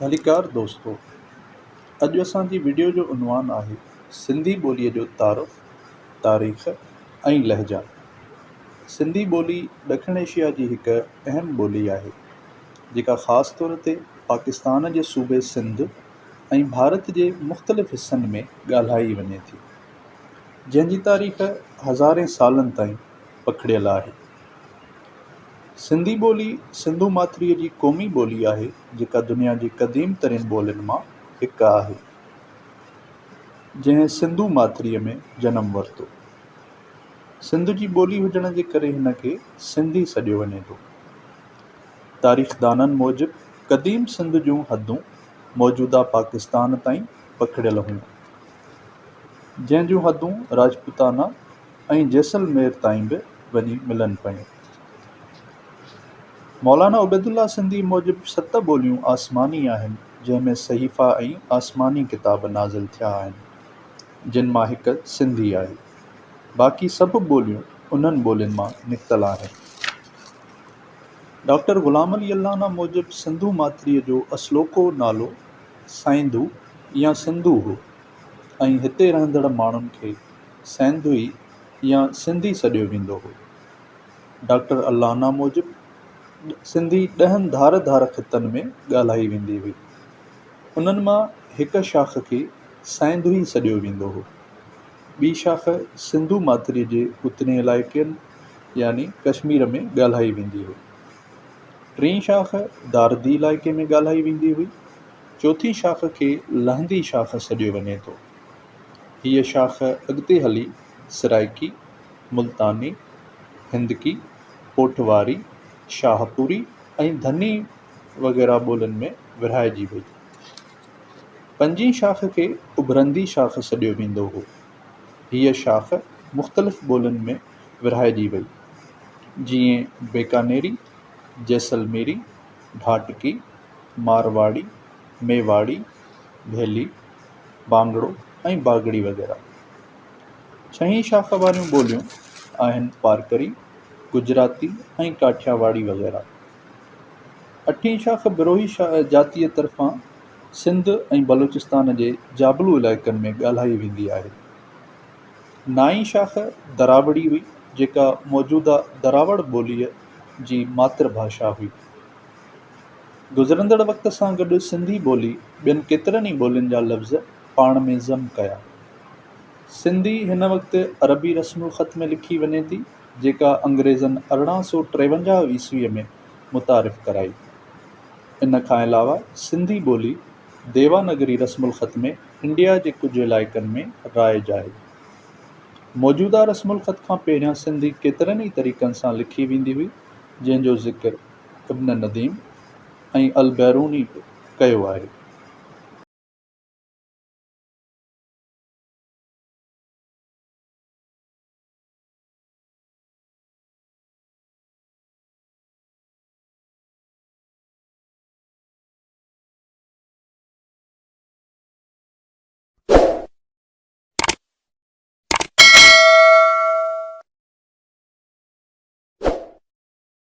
ڀليڪار دوستو اڄ اسان جي وڊيو جو عنوان آهي سنڌي ٻوليء جو تعارف، تاريخ ۽ لهجا. سنڌي ٻولي ڏکڻ ايشيا جي هڪ اهم ٻولي آهي، جيڪا خاص طور تي پاڪستان جي صوبي سنڌ ۽ ڀارت جي مختلف حصن ۾ ڳالهائي وڃي ٿي، جنهن جي تاريخ هزارين سالن تائين پکڙيل آهي. سنڌي ٻولي سنڌو ماٿريء جي قومي ٻولي آهي، جيڪا دنيا جي قديم ترين ٻولين مان هڪ آهي، جنهن سنڌو ماٿريء ۾ جنم ورتو. سنڌ جي ٻولي هجڻ جي ڪري هن کي سنڌي سڏيو وڃي ٿو. تاريخدانن موجب قديم سنڌ جون حدون موجوده پاڪستان تائين پکڙيل هيون، جنهن جون حدون راجپوتانا ۽ جيسلمير تائين به وڃي ملن پيون. مولانا عبيدالله سنڌي موجب ست ٻوليون آسماني آهن، جنهن ۾ صحيفا ۽ آسماني ڪتاب نازل ٿيا آهن، جن مان هڪ سنڌي آهي. باقي سڀ ٻوليون انهن ٻولين مان نڪتل آهن. ڊاڪٽر غلام علي الانا موجب سنڌو ماٿريء جو اصلوڪو نالو سائنڌو يا سنڌو هو ۽ هتي رهندڙ ماڻهن کي سئنڌوئي يا سنڌي سڏيو ويندو هو. ڊاڪٽر الانا موجب سنڌي ڏهن ڌار ڌار خطن ۾ ڳالهائي ويندي هئي. انهن مان هڪ شاخ کي سئنڌوئي سڏيو ويندو هو. ٻي شاخ سنڌو ماٿريء جي اترين علائقن يعني ڪشمير ۾ ڳالهائي ويندي هئي. ٽين شاخ داردي علائقي ۾ ڳالهائي ويندي هئي. چوٿين شاخ کي لهندي شاخ سڏيو وڃي ٿو. هيء شاخ اڳتي هلي سرائيڪي، ملتاني، هندڪي، پوٺواري، شاهپوري ۽ ڌني وغيره ٻولين ۾ ورهائجي وئي. پنجين شاخ کي اڀرندي شاخ سڏيو ويندو هو. هيء شاخ مختلف ٻولين ۾ ورهائجي وئي، جيئن بيڪانيري، جيسلميري، ڍاٽڪي، مارواڙي، ميواڙي، ڀيلي، بانگڙو ۽ باگڙي وغيره. ڇهين شاخ واريون ٻوليون آهن پارڪري، گجراتي ۽ ڪاٺياواڙي وغيره. اٺين شاخ بروهي جاتيء طرفان سنڌ ۽ بلوچستان جي جابلو علائقن ۾ ڳالهائي ويندي آهي. نائين شاخ دراوڙي هئي، جيڪا موجوده دراوڙ ٻوليء جي ماتر ڀاشا هئي. گذرندڙ وقت سان گڏ سنڌي ٻولي ٻين ڪيترن ئي ٻولين جا لفظ پاڻ ۾ ضم ڪيا. سنڌي هن وقت عربي رسم الخط ۾ لکي وڃي ٿي، جيڪا انگريزن 1853 عيسويء ۾ متعارف ڪرائي. ان کان علاوه سنڌي ٻولي ديواناگري رسم الخط ۾ انڊيا جي ڪجهه علائقن ۾ رائج آهي. موجوده رسم الخط کان پهريان سنڌي ڪيترن ئي طريقن سان لکي ويندي هئي، جنهن جو ذڪر ابن نديم ۽ البيروني به ڪيو آهي.